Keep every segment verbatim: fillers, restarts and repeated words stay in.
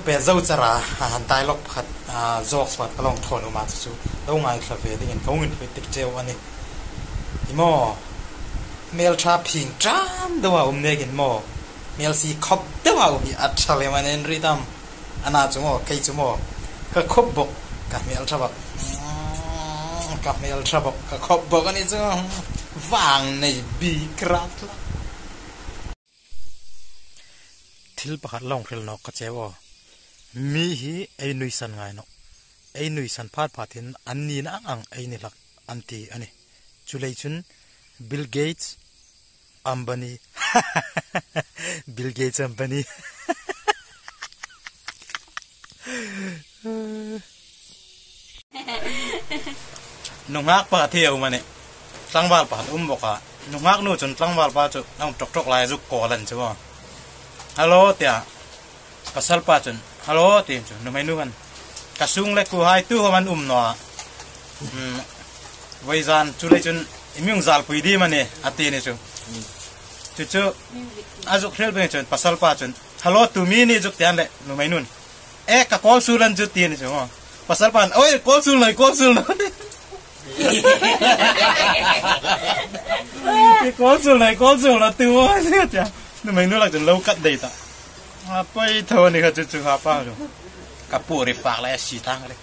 Pe zo chara, a han dialogue pakhat, a, jokes pakhat ka lo thawn um a chu chu. Lo ngaithla ve dingin ka hung inhriet tik cheu a nih. I maw, hmelṭha phing ṭam deuha um nekin maw, hmelsie khawp deuha um hi a ṭha lem a nih, en ri tam. Ana chu maw, kei chu maw, ka khawp bawk, ka hmelṭha bawk. Mm, ka hmelṭha bawk, ka khawp bawk a ni chu. Vang nei bik rat la. Thil pakhat lo hril nawk ka cheu aw. Mi hi ei nuisan ngai nawh. Ei nuisan phat phat hin an nina ang ang ei ni hlak an ti a nih. Chuleiin chun Bill Gates, Ambani. Bill Gates, Ambani. Nunghak pakhat hi a um a nih. Tlangval pakhat um bawk a. Nunghak nu chun tlangval pa chu a um ṭawk ṭawk lai zuk call an chu. "Hello," tia. Pasal pa chun, "Hello," ti chu. Nuhmei nu khan, "Ka sung le kuhai tu khawm an um naw a. Hmm. Voizan chuleiin chun i mi hung zalpui ding am a ni?" a ti ni chu. Chu chu a zuk hril bing chun pasal pa chun, "Hello, tu mi ni zuk," ti a le nuhmei nun, "E, ka call sul an chu," ti ni chu. Pasal pan, "Oi, call sul naw, call sul naw." "Call sul naw, call sul naw," ti maw, tia. Nuhmei nu lak chun lo kat dai ta. A poi tho ni kha chu chu ha pa chu. Ka pu ri fak le si tang le.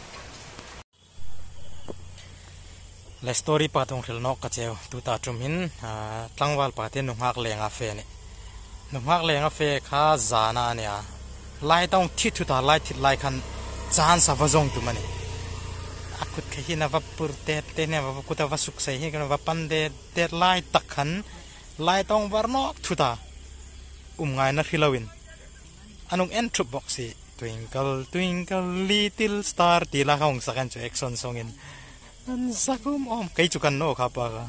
Le story pa tung hril nawk ka cheu. Tuta ṭum hin, a, tlangval pa te nunghak lenga fe ni. Nunghak lenga fe kha zana a nih a. Lai tawng thi thu ta, lai thit lai khan chance a va zawng tum a nih. A kut kha hin a va pur tet tet ni a, va kut a va suk sei hin khan va pan det det lai tak khan lai tawng var nawk thu ta. Um ngaina hri loin. An hung en thup bawk si. "Twinkle, twinkle, little star," ti la hung sak an chu action song in. An sak um um. Kei chu kan naw kha pa kha.